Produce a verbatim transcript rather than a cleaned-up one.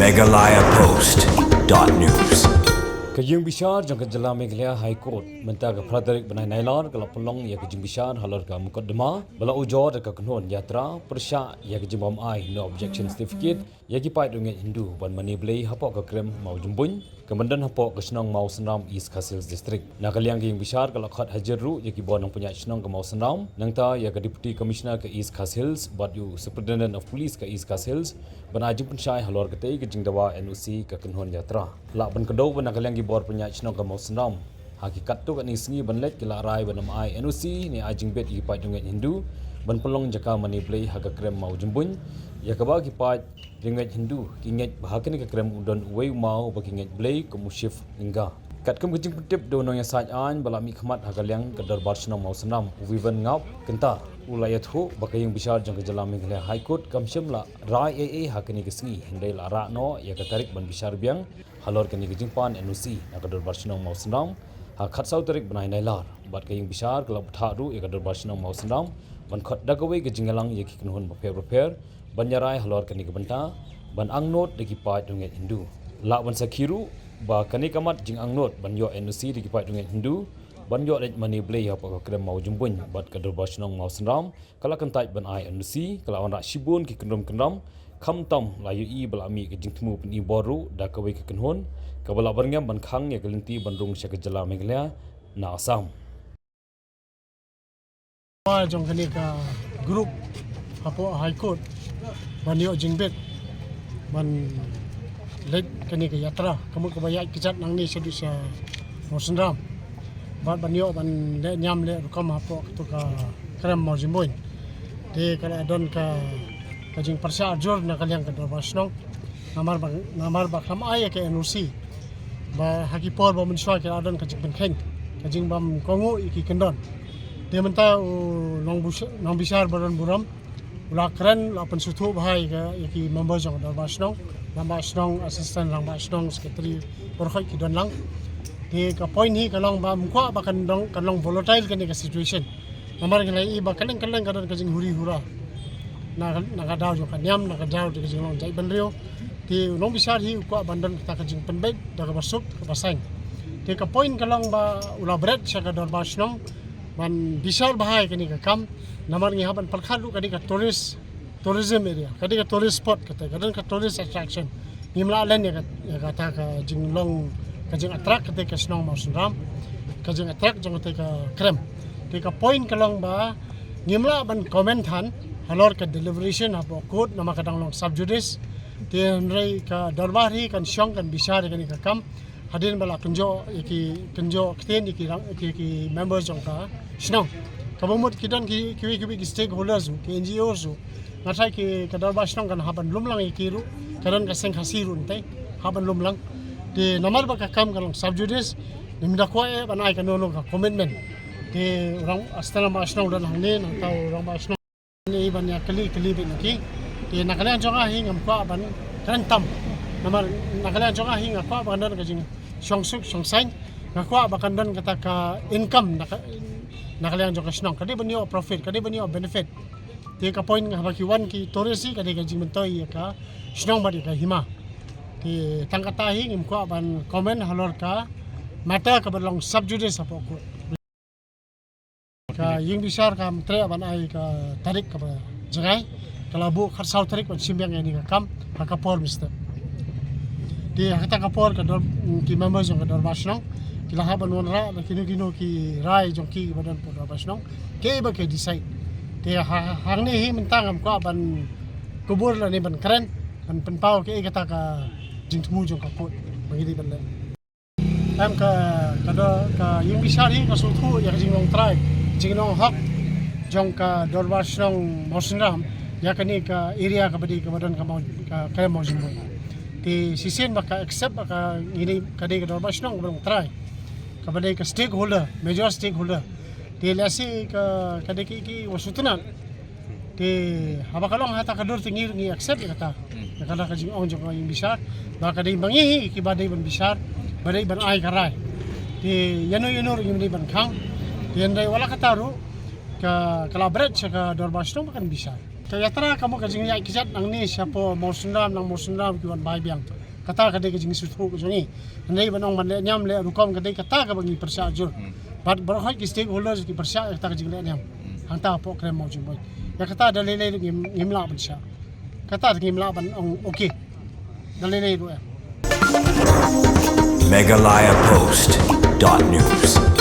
Meghalaya Post dot news. Ka ïing bishar jong ka jylla Meghalaya High Court mynta ka phra tarik bnai Nailar ka la pynlong ïa ka jingbishar halor ka mukotduma ba la ujor da ka kynhun Yatra pyrshah ïa ka jingbym ai no objection certificate ïa ki paid riewngeit Hindu ban mane blei hapoh ka krem Mawjymbuin ka myndon hapoh ka shnong Mawsynram, East Khasi Hills District. Na ka liang ka ïing bishar ka la khot hajir ruh ïa ki bor nongpynïaid shnong ka Mawsynram, nangta ïa ka Deputy Commissioner ka East Khasi Hills bad ïa u Superintendent of Police ka East Khasi Hills ban ai jingpynshai halor katei ka jingdawa N O C ka kynhun Yatra. Lah ban kdew ba na ka liang ki bor pynïaid shnong ka Mawsynram ha ki katto katne sngi ban leit ki la rai ban ym ai N O C ne ai jingbit ïa ki paid riewngeit Hindu ban pynlong jaka mane blei ha ka krem Mawjymbuin, ïa kaba ki paid riewngeit Hindu ki ngeit ba ha kane ka krem u don uwei u maw ba ki ngeit blei kum u Shiv Linga. Katkum ka jingpyntip da u nongïasaid aiñ ba la mihkhmat ha ka liang ka Dorbar Shnong Mawsynram, u Vivian Ngap, kynta u la ïathuh ba ka ïing bishar jong ka jylla Meghalaya High Court kam shym la rai ei ei ha kane ka sngi, hynrei la rah noh ïa ka tarik ban bishar biang halor kane ka jingpan N O C na ka Dorbar Shnong Mawsynram ha khatsaw tarik bnai Nailar. Bad ka ïing bishar ka la bthah ruh ïa ka Dorbar Shnong Mawsynram ban khot da kawei ka jingïalang ïa ki kynhun bapher bapher ban ïarai halor kane ka bynta ban angnud da ki paid riewngeit Hindu. Lah ban sakhi ruh ba kane ka mat jingangnud ban ïoh N O C da ki paid riewngeit Hindu ban ïoh leit mane blei hapoh ka krem Mawjymbuin bad ka Dorbar Shnong Mawsynram ka la kyntait ban ai N O C, ka la wanrah shibun ki kynrum kynram, khamtam la ïohi ba la mih ka jingthmu pyni bor ruh da kawei ka kynhun kaba la byrngem ban khang ïa ka lynti ban rung sha ka jylla Meghalaya na Assam. Ba jong kane ka group hapoh High Court ban ïoh jingbit ban leit kane ka yatra, ka mut kaba ïaid kjat nangne shaduh sha Mawsynram. Bad ban ïoh ban leh niam leh rukom hapoh kato ka krem Mawjymbuin. Te ka la don ka, ka jingpyrshah jur na ka liang ka Dorbar Shnong. Namar ba, namar ba khlem ai ïa ka N O C. Ba ha ki por ba mynshuwa ki la don ka jingpynkheiñ, ka jingbym kohnguh ïa ki kyndon. Te mynta u nongbush-, nongbishar baron burom u la kren, la pynsngewthuh bha ïa ka, ïa ki member jong ka Dorbar Shnong, Rangbah Shnong, Assistant Rangbah Shnong, Secretary, baroh ki don lang. Te ka point hi ka long ba ym kwah ba kan long, kan long volatile kane ka situation. Namar ngi la ïohi ba kylleng kylleng ka don ka jinghuri hura na, na ka daw jong ka niam, na ka daw jong ka jinglong jaitbynriew. Te u nongbishar hi u kwah ban don kata ka jingpynbeit da kaba suk kaba saiñ. Te ka point ka long ba u la bret sha ka Dorbar Shnong ban bishar bha ïa kane ka kam. Namar ngi hap ban pyrkhat ruh ka dei ka tourist, tourism area, ka dei ka tourist spot kata, ka don ka tourist attraction. Ngim lah len ïa ka, ïa kata ka jinglong, ka jing attract kata ka shnong Mawsynram, ka jing attract jong kata ka krem. Te ka point ka long ba ngim lah ban comment than halor ka deliberation hapoh court namar ka dang long sub judice. Te hynrei ka dorbar hi kan shong kan bishar ïa kane ka kam hadien ba la kynjoh ïa ki, kynjoh ktien ïa ki rang, ïa ki, ki members jong ka shnong. Kaba mut ki don ki, kiwei kiwei ki stakeholders ruh, ki N G Os ruh. Nga tharai ki ka dorbar shnong kan hap ban lum lang ïa ki ruh, ka don ka seng Khasi ruh nangta hap ban lum lang. Te namar ba ka kam ka long sub judice, ngim da kwah eh ban ai kano kano ka commitment. Te u rangbah shnong don hangne, nangta u rangbah shnong ne ban ïa kylli kylli beit na ki. Te na ka liang jong nga hi ngam kwah ban kren tam. Namar na ka liang jong nga hi nga kwah ba kan don ka jingshong suk shong saiñ. Nga kwah ba kan don kata ka income na ka, na ka liang jong ka shnong. Ka dei ban ïoh profit, ka dei ban ïoh benefit. Te ka point haba ki wan ki tourist hi ka dei ka jingmyntoi ïa ka shnong bad ïa ka hima. Te tang kata hi ngim kwah ban comment halor ka matter kaba long sub judice hapoh court. Ka ïing bishar kam treh ban ai ka tarik kaba jngai, ka la buh khatsaw tarik ban shim biang ïa kane ka kam ha ka por mynstep. Te ha kata ka por ka dor, ki member jong ka dorbar shnong ki la hap ban wanrah da kino kino ki rai jong ki ba don hapoh dorbar shnong, kiba ki decide. Te ha, hangne hi mynta ngam kwah ban kubur lane ban kren ban pynpaw kaei kata ka jingthmu jong ka court ba ngi dei ban leh. Em ka, ka do, ka ïing bishar hi ka sngewthuh ïa ka jinglong trai, jinglong hok jong ka dorbar shnong Mawsynram ïa kane ka area kaba dei kaba don ka Maw, ka, ka Mawjymbuin. Te shisien ba ka accept ba ka, ngi dei, ka dei ka dorbar shnong kaba long trai, kaba dei ka stakeholder, major stakeholder. Te lehse ka, ka dei ki, ki wa sngewtynnat. Te haba ka long ha kata ka dur te ngi, ngi accept ïa kata. Ïa kata ka jingong jong ka ïing bishar ba ka dei ma ngi hi kiba dei ban bishar, ba dei ban ai ka rai. Te ïano ïano ruh ngim dei ban khang. Te hynrei wat la kata ruh ka, ka la bret sha ka dorbar shnong ba kan bishar. Ka yatra ka mut ka jingïaid kjat nangne shapoh Mawsynram, nang Mawsynram ki wan bai biang. Kata ka dei ka jingsngewthuh ka jong ngi. Hynrei ban ong ban leh niam leh rukom ka dei kata kaba ngi pyrshah jur. Bad baroh ki stakeholders ki pyrshah ïa kata ka jingleh niam. Hangta hapoh krem Mawjingboi. Ïa kata da lei lei ruh ngim, ngim lah ban shah. Kata ngim lah ban ong okay. Da lei lei ruh ïa. Meghalaya Post dot news.